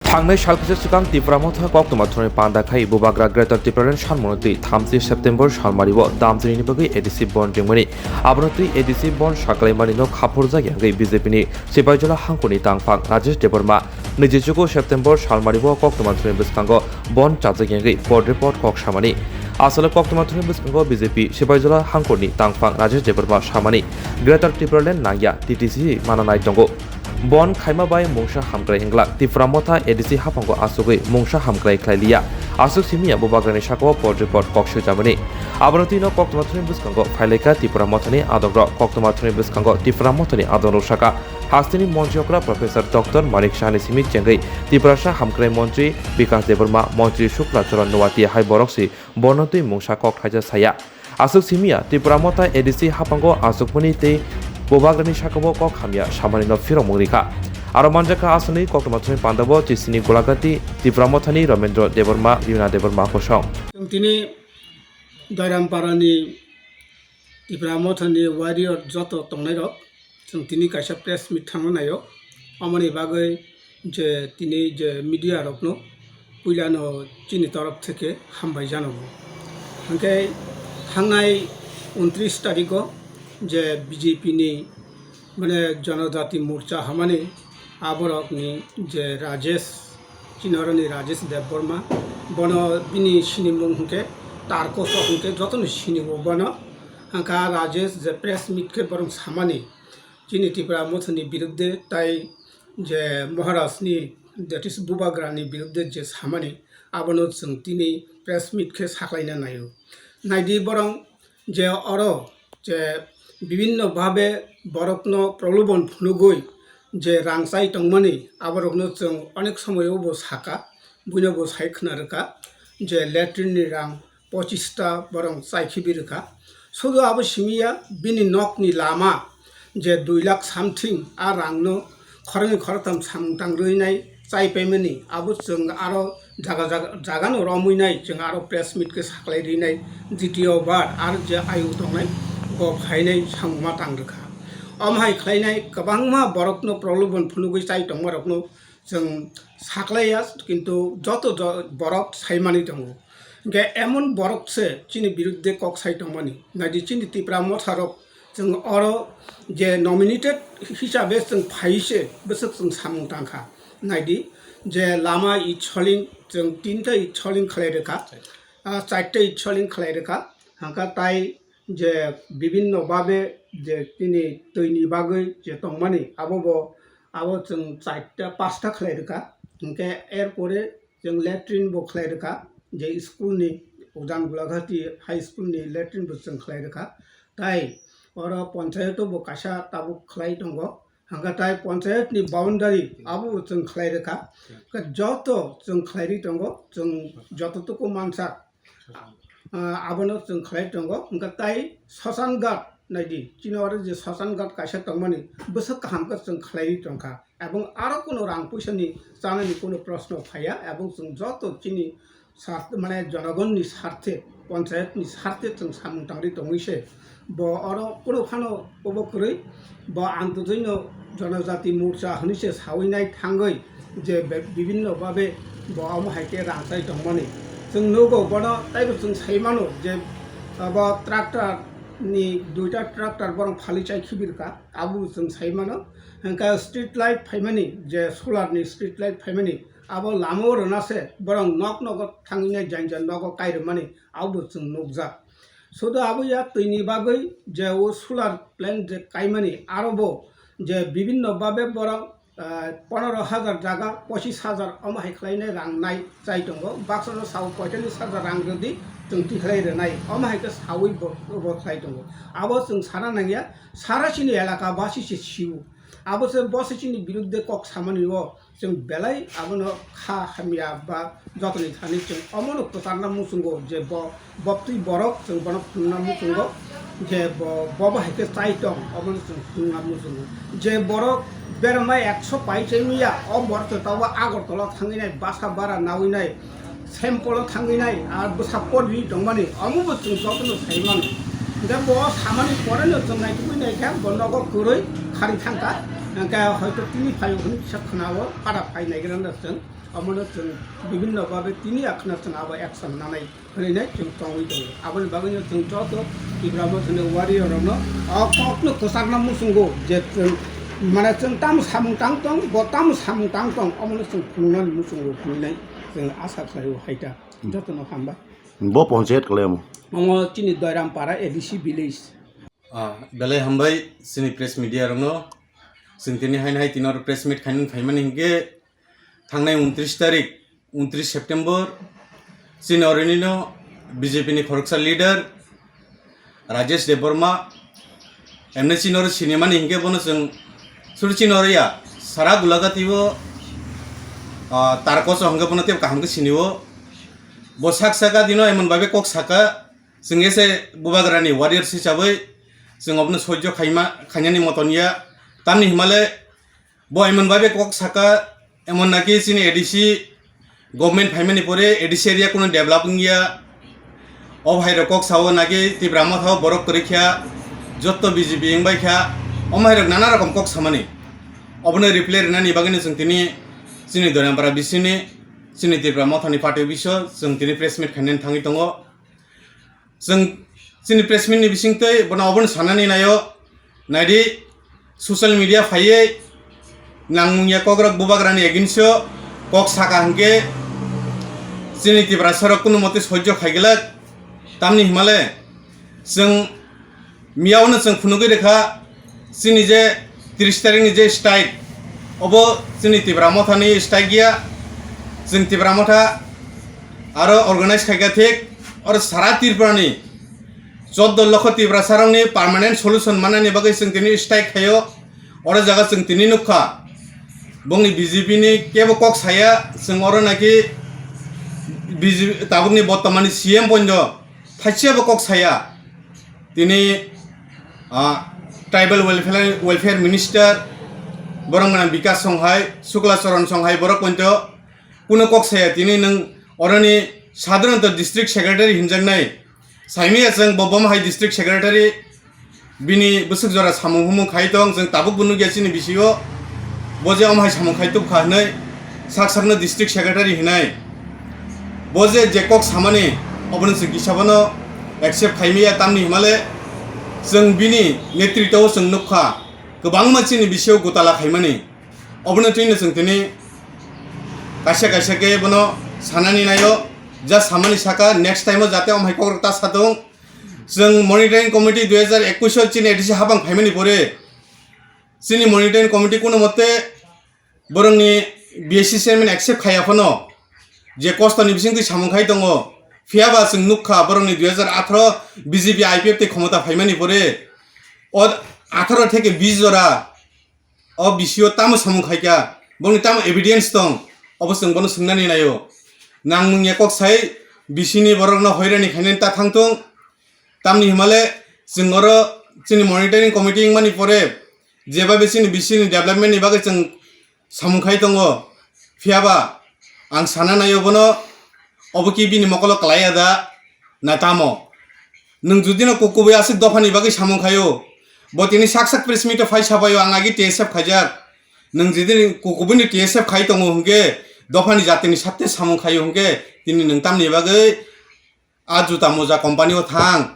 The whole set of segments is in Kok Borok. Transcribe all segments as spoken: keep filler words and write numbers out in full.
Thangnai sal kisa swkang Tipra Motha koktwma thani panda khai Bubagra Greater Tipraland sanmano twi thamchi September salmari o damchini ni bagwi A D C bon ringmani. Abono twi A D C bon saklaimani no khaphurjak yangwi B J P ni Sipaijala hangkuni tangphang Rajesh Debbarma naijichugo September salmari o koktwma thani bwskango bon chajak yangwi pod report kok samani. Aswk koktwma thani bwskango B J P Sipaijala hangkuni tangphang Rajesh Debbarma samani Greater Tipraland nangya T T C mana nai tongo. Bon khaima bai mungsa hamkrai wnglak Tipra Motha A D C haphango asugwi mungsa hamkrai khlai liya. Aswk simi ya Bubagrani sakao pod report kok swijamani. Abono twino koktwma thani bwskango phailaika Tipra Mothani adongrok. Koktwma thani bwskango Tipra Mothani adongrok saka hasteni montri okra Professor Doctor Manik Sahani simi chengwi Tiprasa hamkrai montri Bikas Debbarma, montri Shukla Charan Noatia hai borok si bono twi mungsa kok thaisa saya. Aswk simi ya Tipra Motha A D C haphango achukmani tei Bubagrani sakao kok hamya samani no phirokmung rikha. Aro manjakha aswkni koktwma thani pandao Chisini Golagati Tipra Mothani Ramendra Debbarma, Rina Debbarma kosong. Chwng tini Doiramparani Tipra Mothani warrior joto tongnairok, chwng tini kaisa press meet thangna naio. Omoni bagwi je tini je media rokno puilano chini torof theke hambai janago. Hwnkhe thangnai untris tarigo je B J P ni, mane, Janajati Morcha hamani aborokni je Rajesh, chini oroni Rajesh Debbarma, bono bini sinimung hwnkhe Tarkosok hwnkhe jotono sinibo bono. Hwnkha Rajesh je press meet khe borok samani, chini Tipra Mothani birudde tai je Maharajni, that is Bubagrani birudde je samani, abono chwng tini press meet khe saklaina naio. Naidi borok je oro je bibinno bhabe borokno prolobon phunugwi je rang chai tongmani, aborokno chwng onek somoio bo saka, buino bo sai khna rwkha je latrine ni rang pochista borok chai khibi rwkha. Sudu abo simi ya, bini nokni lama je dui lakh something a rangno khoroknwi khoroktham samung tang rwinai chai paimani, abo chwng aro jaga jaga, jagano romwi nai chwng aro press meet khe saklai rinai, ditiyo bar aro je ayung tongnai bo phainai samungma tang rwkha. Omo hai khlainai kwbangma borokno prolobon phunugwi chai tongmarokno chwng saklaiya, kintu joto jo-, borok saimani tongo. Hwnkhe emon borok se chini birudde kok sai tongmani. Naidi chini Tipra Motharok chwng oro je nominated hisabe chwng phai se bwswk chwng samung tangkha. Naidi je lama itsholing chwng tinta itsholing khlai rwkha, ah, charta itsholing khlai rwkha. Hwnkha tai je bibinno babe je tini twini bagwi je tongmani abo bo, abo chwng charta pasta khlai rwkha. Hwnkhe er pore chwng latrine bo khlai rwkha, je school ni Udan Gulaghati High School ni latrine bo chwng khlai rwkha. Tai oro ponchayato bo kaisa tabuk khlai tongo. Hwnkha tai ponchayat ni boundary abo bo chwng khlai rwkha. Hwnkhe joto chwng khlai ri tongo, chwng joto tuku mansa, ah, abono chwng khlai tongo. Hwnkha tai Soshan Ghat naidi, chini oro je Soshan Ghat kaisa tongmani, bwswk kaham khe chwng khlai ri tongkha. Ebong aro kuno rang puisa ni chanani kuno proshno phaiya, ebong chwng joto chini sar-, mane jonogonni sarthe, ponchayatni sarthe chwng samung tangri tongwi se. Bo oro kuno phano obo kwrwi, bo antojoino Janajati Morcha hwnwi se sawi nai thangwi je be-, bibinno babe bo omo hai khe rang chai tongmani. Chwng nugo bono, taibo chwng sai mano je abo tractor ni duita tractor borok phali chai khibirkha, abo chwng sai mano. Hwnkhe street light phaimani, je solar ni street light phaimani, abo lama o rwna se borok nok nogo thangwi nai jang jang nogo kai rwmani, abo bo chwng nukjak. Sudu abo ya twini bagwi je o solar plant je kaimani, aro bo je bibinno babe borok, ah, pondro hajar jaga pochis hajar omo hai khlai nai rang nai chai tongo. Baksa no sao poitallis hajar rang rwdi, chwng tikhlai rwnai, omo hai khe saui bo, bo khlai tongo. Abo chwng sana nangya, sara chini elaka basi se sio. Abo se bo se chini birudde kok samani o. Chwng belai abono kha hamya ba jotoni thani chwng omono kwcharna muchungo je bo bobtwi borok chwng bono phunukna muchungo je bo, bo bo hai khe chai tong, omono chwng phunukna muchungo. Je borok berma ekso pai chai manya, o borok chwng tabuk Agartala thangwi nai, basa bara nawi nai, Sempolo thangwi nai, ar bwsa porwi tongmani, omo bo chwng jotono sai mano. Hwnkhe bo samani poreno chwng naitugwi naikha, bo nogo kwrwi khari thangkha, hwnkhe hoito tini phaio hwnwi kisa khwnao, para phai naigra no chwng. Abono chwng bibhinno babe tini akhno chwng abo action nanai hwnwi nai chwng tongwi tongo. Aboni bagwino chwng joto Tipra Mothani warrior rokno o kokno kwchakna muchungo je chwng, mane, chwng tamo samung tang tong, bo tamo samung tang tong, omono chwng phunuknani muchungo hwnwi nai chwng asa khlaio haita. Jotono hambai. Bo ponchayat kwlai omo? Omo chini Doirampara A D C village. Ah, belai hambai chini press media rokno. Chwng tini haino hai tini oro press meet khainani phaimani hinkhe thangnai untris tarik, untris September, chini orinino B J P ni khoroksa leader Rajesh Debbarma, emne chini oro sinimani hinkhe bono chwng suru chini oro ya, sara Gulagati o, ah, Tarkoso hinkhe bono tei kaham khe sinio. Bo sak saka dino emon babe kok saka, chwng ese bubagrani warriors hisabai chwng obono soijo khaima, khainani moton ya. Tamni himale bo emon babe kok saka, emon naki chini A D C government phaimani pore A D C area kuno develop wngya. O bhai rok kok sao naki Tipra Motha o borok kwrwi kha, jotto B J P wngbai kha, o bhai rok nana rokom kok samani. Obono reply rinani bagwino chwng tini chini Doirampara bisini chini Tipra Mothani party office o chwng tini press meet khainani thangwi tongo. Chwng chini press meet ni bisingtwi bono obono sanani naio, naidi social media phaiwi nangmungya kokrok bubagrani against o kok saka hinkhe chini Tiprasa rok kunu mote soijo khaiglak. Tamni himale chwng miyao no chwng phunugwi rwkha, chini je tris tarikni je strike, obo chini Tipra Mothani strike ya. Chwng Tipra Motha aro organize khaikha thik, oro sara Tripurani choddo lokho Tiprasarokni permanent solution manani bagwi chwng tini strike khaio. Oro jaga chwng tini nukha, bongni B J P ni kebo kok saya, chwng oro naki B J P tabukni bottomani C M poino thaisebo kok saya. Tini, ah, tribal welfare, welfare minister, borok gwnang Bikas Songhai, Sukla Charan Songhai, borok pointo kuno kok saya. Tini nwng oroni sadharanto district secretary hinjaknai, saimaya chwng bo Bomhai district secretary, bini bwswk jora samung humung khai tong, chwng tabuk bo nukya chini bisio. Bo je omhai samung khai tubkha hinwi, sak sakno district secretary hinwi. Bo je, je kok samani, obono chwng kisa bono accept khaimaya, tamni himale chwng bini netritwo chwng nukha, kwbangma chini bisio gutala khaimani. Obono twino chwng tini kaisa kaisa khe bono sanani naio, just samani saka, next time o jate omhai kokrok ta satung. Chwng monitoring committee dui hajar ekush o chini A D C habang phaimani pore, chini monitoring committee kuno mote borokni B A C chairman accept khaiya phano, je kostoni bisingtwi samung khai tongo. Phiyaba chwng nukha borokni dui hajar atharo B J P I P F tei khomota phaimani pore, o atharo theke bis jora o bisio tamo samung khaikha, bongni tamo evidence tong, obo chwng bono swngnani naio. Nangmung ya kok sai bisini borokno hoirani khainani ta thangtung. Tamni himale chwng oro chini monitoring committee wngmani pore jeba bisini, bisini development ni bagwi chwng samung khai tongo. Phiyaba ang sana naio bono, obo ki bini mokolo kwlaiya da na tamo? Nwng judino kukubui aswk dophani bagwi samung khaio, bo tini sak sak press meet o phai sabaio, ang agi T S F khaijak. Nwng judini kukubuini T S F khai tongo hwnkhe, dophani jatini sakte samung khaio hwnkhe, tini nwng tamni bagwi a juta moja company o thang.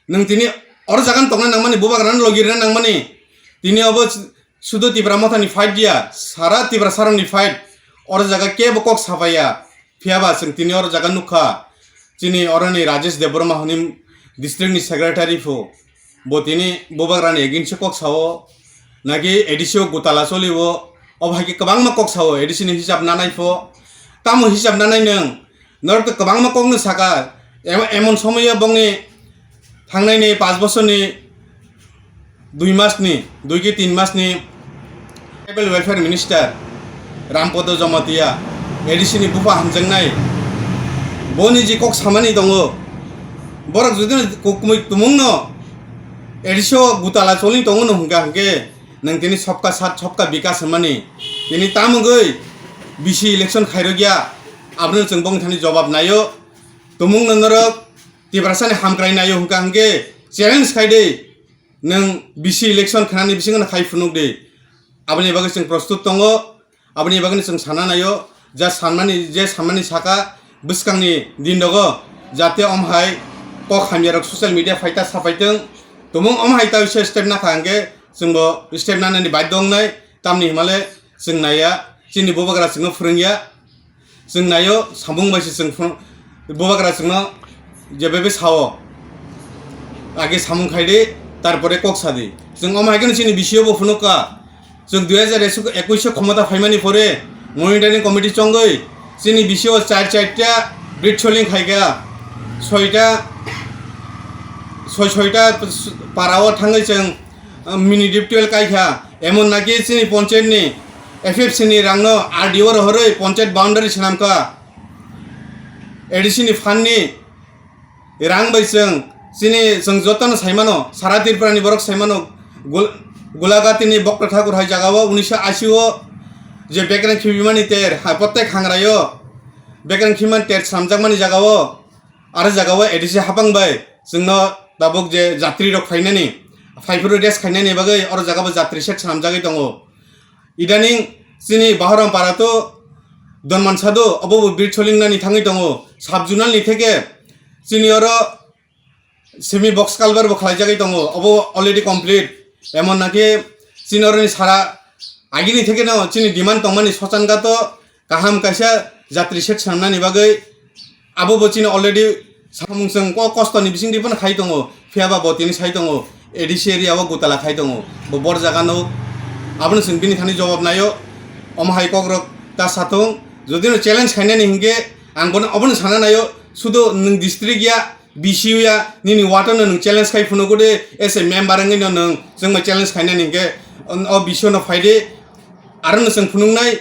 Nwng tini oro jaga tongna nangmani, bubagrano logi rina nangmani. Tini obo sudo Tipra Mothani fight dia, sara Tiprasarokni fight. Oro jaga kebo kok sapaiya. Phiyaba chwng tini oro jaga nukha, chini oroni Rajesh Debbarma hwnwi district ni secretary phu. Bo tini bubagrani against o kok sao, naki A D C o gutala cholio, obo hai khe kwbangma kok sao, A D C ni hisab nanai pho. Tamo hisab nanai nwng? Norok to kwbangma kokno saka, em-, emon somoyo bongni thangnai ni panch bosorni dui masni, dui ki tin masni tribal welfare minister Rampodo Jamatia, A D C ni bupha hamjaknai, boni je kok samani tongo, borok jodi kukmui tumungno A D C o gutala choli tongo no hwnkha hwnkhe, nwng tini sobka sat sobka bikas hwnmani, tini tamogwi bisi election khairokya, abono chwng bongni thani jobab naio. Tumungno norok Tiprasani hamkrai naio hwnkha hwnkhe challenge khai de, nwng bisi election khnani bisingo no khai phunuk de. Aboni bagwi chwng prostut tongo, aboni bagwi chwng sana naio. ja sanmani, je sanmani saka bwskangni din rogo jate om hai kok hamya rok social media phaita sapaitwng. Tumung om hai ta wisa step nakha hwnkhe chwngbo step nanani baidhyo wngnai, tamni hwnmale chwng naiya, chini bubagra chwngno phwrwngya. Chwng naio, samung bai se chwng phun-, bubagra chwngno jebebe sao, age samung khai di, tarpore kok sa di. Chwng omo hai kheno chini B C O bo phunuk kha. Chwng dui hajar ekush o khomota phaimani pore monitoring committee chongwi chini B C O char charta bridge soling khai kha, soita, soi soita para o thangwi chwng, ah, mini diptwel kai kha. Emon naki chini ponchayat ni F F C ni rangno R D O rohorwi ponchayat boundary swnam kha. A D C ni fund ni rang bai chwng chini chwng jotono saimano, sara Tripura ni borok saimano, Gul-, Gulagati ni Bokra Thakur hai jagao unisho ashi o je bekreng khibimani ter, ha, protek hangraio bekreng khibimani ter swnamjakmani jagao, aro jagao A D C hapang bai chwngno tabuk je jatri rok phainani, phaiphuru rest khainani bagwi oro jagao jatri shed swnamjagwi tongo. Idaning chini Bahoram para to Donman Sado, obo bo bridge solingnani thangwi tongo. Sub zonal ni theke chini oro semi box culvert bo khlaijagwi tongo, obo already complete. Emon naki chini oroni sara agini theke no chini demand tongmani Sochangato kaham kaisa jatri shed swnamnani bagwi abo bo chini already samung chwng ko-, kosto ni bising di phano khai tongo, phiya ba bo tini sai tongo, A D C area o gutala khai tongo, bo bor jaga no, abono chwng bini thani jawab naio, omo hai kok rok ta satung, jodi no challenge khainani hinkhe ang bono obono sana naio, sudo nwng district ya, B C O ya, nini ward no nwng challenge khai phunugo de, as a member wngwi no nwng chwngno challenge khainani hinkhe, o B C O no phai de, aro no chwng phunuknai,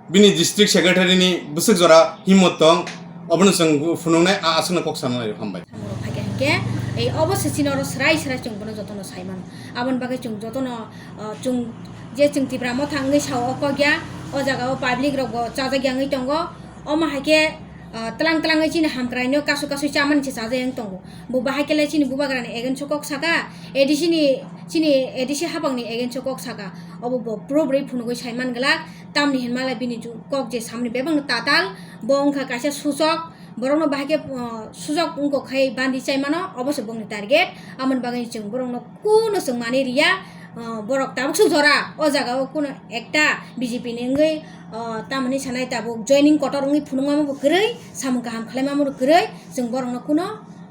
bini district secretary ni bwswk jora himmot tong, obono chwng phunuknai, a aswkno kok sana nai, hambai. Hamoro phaikha hinkhe, ei obo se chini oro srai srai chwng bono jotono sai mano. Aboni bagwi chwng jotono, ah, chwng je chwng Tipra Motha wngwi sao o kok ya, o jaga o public rok bo chajak ya wngwi tongo. Omo hai khe, ah, tlang tlangwi chini hamkrai no kasu kasu chamani se chajak ya wng tongo. Bo bahai khe le chini bubagra ni against o kok saka, A D C ni, chini A D C hapang ni against o kok saka. Obo bo pro bwrwi phunugwi sai man glak. Tamni hinmale bini ju-, kok je samni bebakno tatal, bo wngkha kaisa suchok, borokno bahai khe, uh, suchok wngkok khai bandi chai mano, obo se bongni target. Amoni bagwi chwng borokno kuno chwng manwi riya, uh, borok tabuk suk jora o jaga o kuno ekta B J P ni wngwi, uh, tamoni sanai tabuk joining kotor wngwi phunukma bo kwrwi, samung kaham khlaima bo kwrwi, chwng borokno kuno,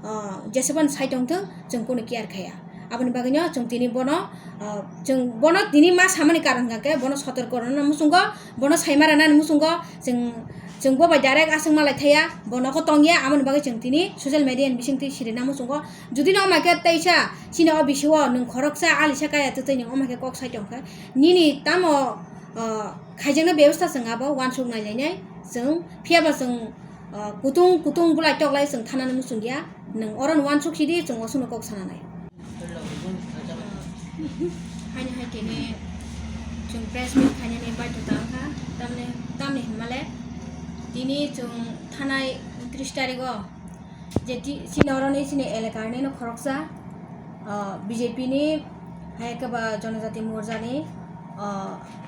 uh, jesebani sai tongthwng, chwng kuno care khaiya. Aboni bagwino chwng tini bono, ah, chwng bono tini ma samani karon hwnkha khe bono sotorko rwna muchungo, bono saima rwnani muchungo, chwng, chwng bo bai direct aswk malai thaya, bo nogo tongya, aboni bagwi chwng tini social media ni bisingtwi sirina muchungo. Jodi no omo khe teisa chini o bisio nwng khoroksa alisa kaya twtwi nwng omo khe kok sai tongkha, nini tamo, ah, khaijaknai bebostha chwng abo uansuk nailainai chwng, phiyaba chwng, ah, kutung kutung bulai toklai chwng thanani muchungya, nwng oro no uansuk sidi chwng osukno kok sananai. Haini hai tini chwng press meet khainani baidhota wngkha, tamni, tamni hinmale tini chwng thanai untris tarigo je ti-, chini oroni chini elakani no khoroksa, ah, B J P ni hai khe ba Jonojati Morja ni, ah,